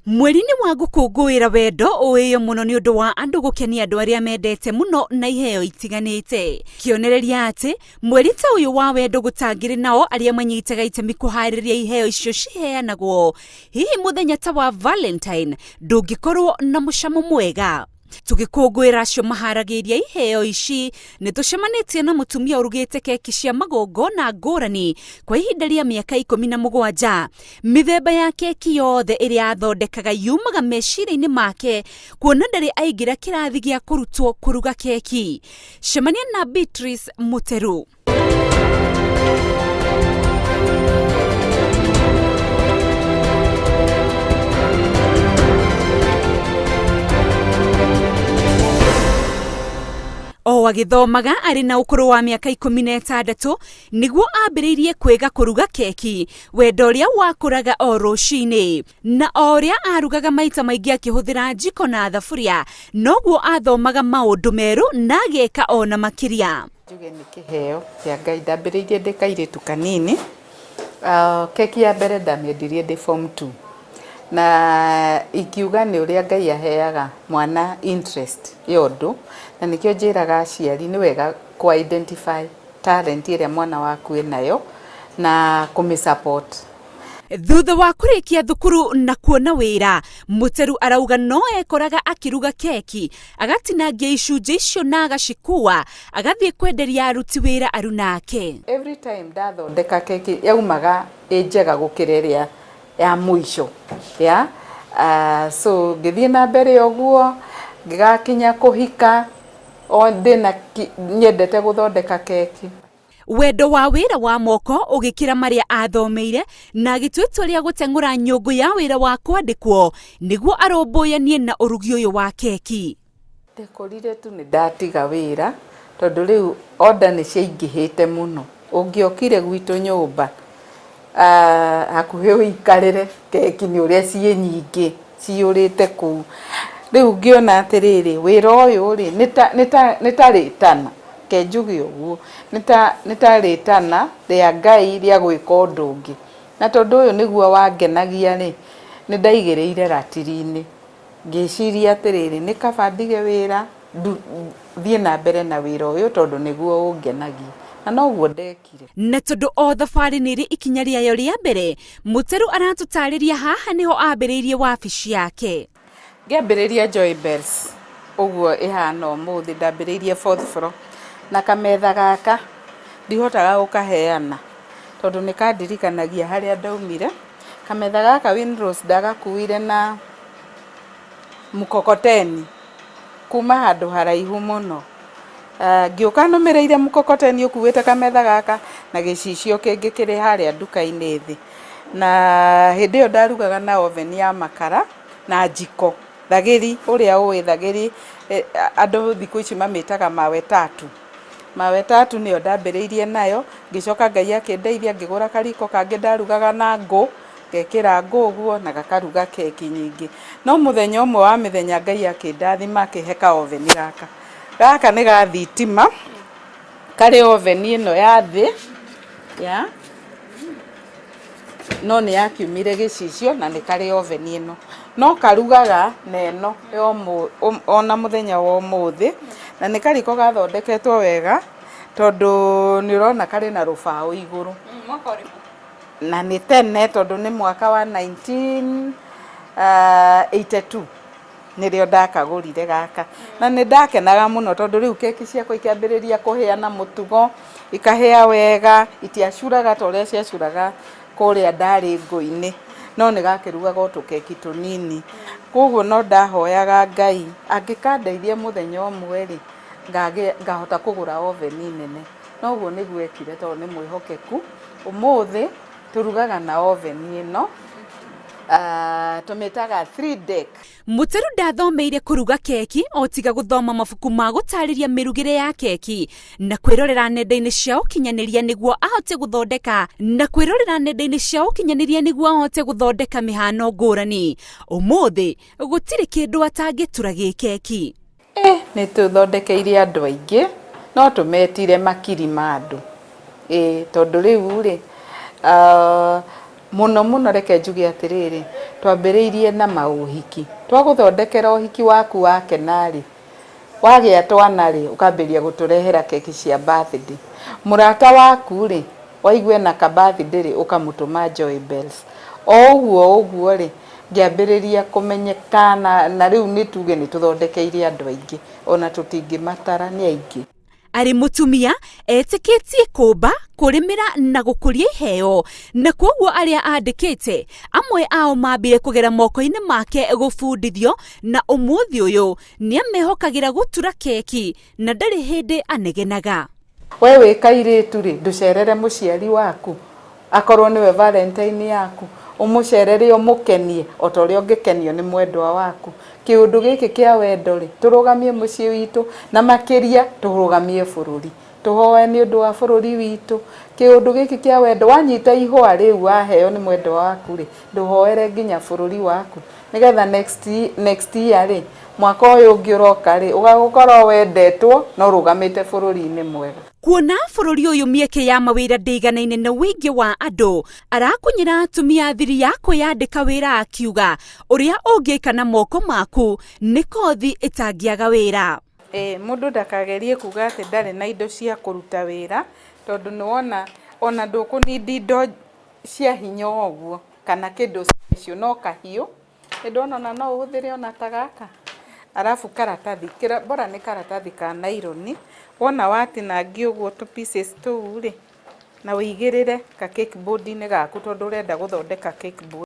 Mweri-inĩ wa gũkũngũĩra wendo ũĩyo mũno nĩ ũndũ wa andũ gũkenia andũ arĩa mendete mũno na iheo itiganĩte. Kĩonereria atĩ mweri ta ũyũ wa wendo gũtangĩrĩ nao arĩa manyitaga itemi kũharĩria iheo icio ciheanagwo. Hihi mũthenya ta wa Valentine ndũngĩkorwo na mũcamo mwega? Tũgĩkũngũĩra acio maharagĩria iheo ici, nĩ tũcemanĩtie na mũtumia ũrugĩte keki cia magongona ngũrani kwa ihinda rĩa mĩaka 17. Mĩthemba ya keki yothe ĩrĩa athondekaga yumaga meciria-inĩ make kuona ndarĩ aingĩra kĩrathi gĩa kũrutwo kũruga keki. Cemania na Beatrice Mũteru. O agĩthomaga arĩ na ũkũrũ wa mĩaka 16 nĩguo ambĩrĩirie kwĩga kũruga keki, wendo ũrĩa wakũraga o rũcinĩ. Na o ũrĩa aarugaga maita maingĩ akĩhũthĩra njiko na thaburia, noguo aathomaga maũndũ merũ na ageka o na makĩria. Njuge nĩ kĩheo kĩa Ngai, ndambĩrĩirie ndĩ kairĩtu kanini, keki ya mbere ndamĩendirie ndĩ form two, na ingiuga nĩ ũrĩa Ngai aheaga mwana interest ya ũndũ, na nĩkĩo njĩraga aciari nĩ wega kũ identify talent ĩrĩa mwana waku enayo na kũmĩ support. Thutha wa kũrĩkia thukuru na kuona wĩra, Mũteru arauga no ekoraga akĩruga keki, agatinangia icunjĩ icio na agacikua, agathiĩ kwenderia aruti wĩra aruna ake. Every time ndathondeka keki yaumaga ĩ njega gũkĩra ĩrĩa ya mũico ya so ngĩthiĩ na mbere ũguo ngĩgakinya kũhika o ndĩna nyendete gũthondeka keki. Wendo wa wĩra wa moko ũgĩkĩra marĩa athomeire na agĩtua itua rĩa gũteng'ũra nyũngũ ya wĩra wa kwandĩkwo nĩguo arũmbũyanie na ũrugi ũyũ wa keki. Ndekorire tu nĩ ndatiga wĩra tondũ rĩu order nĩ ciaingĩhĩte mũno. Ũngĩokire gwitũ nyũmba hakuhĩ ũikarĩre keki nĩ ũrĩa ciĩ nyingĩ ciyũrĩte kũu. Rĩu ngĩona atĩrĩrĩ, wĩra ũyũ rĩ, nĩ ta rĩtana, reke njuge ũguo, nĩ ta rĩtana rĩa Ngai rĩa gwĩka ũndũ ũngĩ. Na tondũ ũyũ nĩguo wangenagia rĩ, nĩ ndaigĩrĩire ratiri-inĩ, ngĩciria atĩrĩrĩ, nĩ kaba ndige wĩra thiĩ na mbere na wĩra ũyũ tondũ nĩguo ũngenagia. Na noguo ndekire. Na tondũ o thabarĩ nĩ ĩrĩ ikinya rĩayo rĩa mbere, Mũteru aratũtarĩria haha nĩho ambĩrĩirie wabici yake. Ngĩambĩrĩria Joy Bells ũguo ĩhana ũmũthĩ, ndambĩrĩirie fourth floor na kametha gaka ndihotaga gũkaheana tondũ nĩ kandirikanagia harĩa ndaumire. Kametha gaka Winrose ndagakuire na mkokoteni kuma handũ haraihu mũno. Ngĩũka nũmĩrĩire mkokoteni ũkuĩte kametha gaka na gĩcicio kĩngĩ kĩrĩ harĩa nduka-inĩ thĩ. Na hĩndĩ ĩyo ndarugaga na oven ya makara na njiko, thagĩri ũrĩa ũĩ thagĩri andũ thikũ ici mamĩtaga mawe tatu. Mawe tatu nĩyo ndambĩrĩirie nayo, ngĩcoka Ngai akĩndeithia ngĩgũra kariko kangĩ ndarugaga na ngũ, ngekĩra ngũ ũguo na gakaruga keki nyingĩ. No mũthenya ũmwe wa mĩthenya Ngai akĩndathima akĩhe ka oven gaka. Gaka nĩ ga thitima, karĩ oven ĩno ya thĩ ya no nĩ yakiumire gĩcicio na nĩ karĩ oven ĩno. No karugaga na ĩno ona mũthenya wa ũmũthĩ, na nĩ kariko gathondeketwo wega tondũ nĩ ũrona karĩ na rũbaũ igũrũ. Na nĩ tene tondũ nĩ mwaka wa 1982 nĩrĩo ndakagũrire gaka. Na nĩ ndakenaga mũno tondũ rĩu keki ciakwa ikĩambĩrĩria kũhĩa na mũtugo, ikahĩa wega, itiacuraga ta ũrĩa ciacuraga kũrĩa ndarĩ ngũ-inĩ, no nĩ gakĩrugaga o tũkeki tũnini. Koguo no ndahoyaga Ngai angĩkandeithia mũthenya ũmwe rĩ, ngahota kũgũra oven nene. Na ũguo nĩguo ekire tondũ nĩ mwĩhokeku. Ũmũthĩ tũrugaga na oven ĩno, tũmĩtaga three deck. Mũteru ndathomeire kũruga keki o tiga gũthoma mabuku ma gũtarĩria mĩrugĩre ya keki na kwĩrorera nenda-inĩ cia ũkinyanĩria nĩguo ahote gũthondeka na kwĩrorera nenda-inĩ cia ũkinyanĩria nĩguo ahote gũthondeka mĩhano ngũrani. Ũmũthĩ gũtirĩ kĩndũ atangĩtura gĩ keki. Ĩ nĩ tũthondekeire andũ aingĩ, no tũmetire makiri ma andũ. Ĩĩ tondũ rĩu rĩ, Mũno mũno reke njuge atĩrĩrĩ, twambĩrĩirie na maũhiki. Twagũthondekera ũhiki waku wakena-rĩ, wagĩa twana-rĩ, ũkambĩrĩria gũtũrehera keki cia birthday. Mũrata waku-rĩ, waigua ena ka birthday-rĩ, ũkamũtũma Joy Bells. O ũguo ũguo-rĩ, ngĩambĩrĩria kũmenyeka na rĩu nĩ tuge nĩ tũthondekeire andũ aingĩ, ona tũtingĩmatara nĩ aingĩ. Arĩ mũtumia etĩkĩtie kũmba, kũrĩmĩra na gũkũria iheo, na kwoguo arĩa andĩkĩte amwe ao mambire kũgera moko-inĩ make gũbundithio, na ũmũthĩ ũyũ nĩamehokagĩra gũtura keki na ndarĩ hĩndĩ anegenaga. We wĩ kairĩtu rĩ, ndũcerere mũciari waku akorwo nĩwe valentine yaku, ũmũcerere ũmũkenie o ta ũrĩa ũngĩkenio nĩ mwendwa waku. Kĩũndũ gĩkĩ kĩa wendo rĩ, tũrũgamie mũciĩ witũ na makĩria tũrũgamie bũrũri. Tũhoe nĩ ũndũ wa bũrũri witũ. Kĩũndũ gĩkĩ kĩa wendo, wanyita ihũa rĩu waheo nĩ mwendwa waku rĩ, ndũhoere nginya bũrũri waku nĩgetha next, next year rĩ, mwaka ũyũ ũngĩ ũroka rĩ, ũgagũkorwo wendetwo na ũrũgamĩte bũrũri-inĩ mwega. Kuona bũrũri ũyũ mĩeke ya mawĩra ndĩiganaine na ũingĩ wa andũ, arakunyĩra atumia thiri ya kwĩyandĩka wĩra akiuga ũrĩa ũngĩka na moko maku nĩ kothi ĩtangĩaga wĩra. Ĩĩ, mũndũ ndakagerie kuga atĩ ndarĩ na indo cia kũruta wĩra, tondũ nĩ wona ona ndũkũ need indo cia hinya ũguo kana kĩndũ special, no kahiũ, nĩ ndona ona no ũhũthĩre ona ta gaka, arabu karatathi, bora nĩ karatathi ka naironi, wona watinangia ũguo tũ pieces tũu rĩ, na ũigĩrĩre ka cake board -inĩ gaku tondũ ũrenda gũthondeka cake board.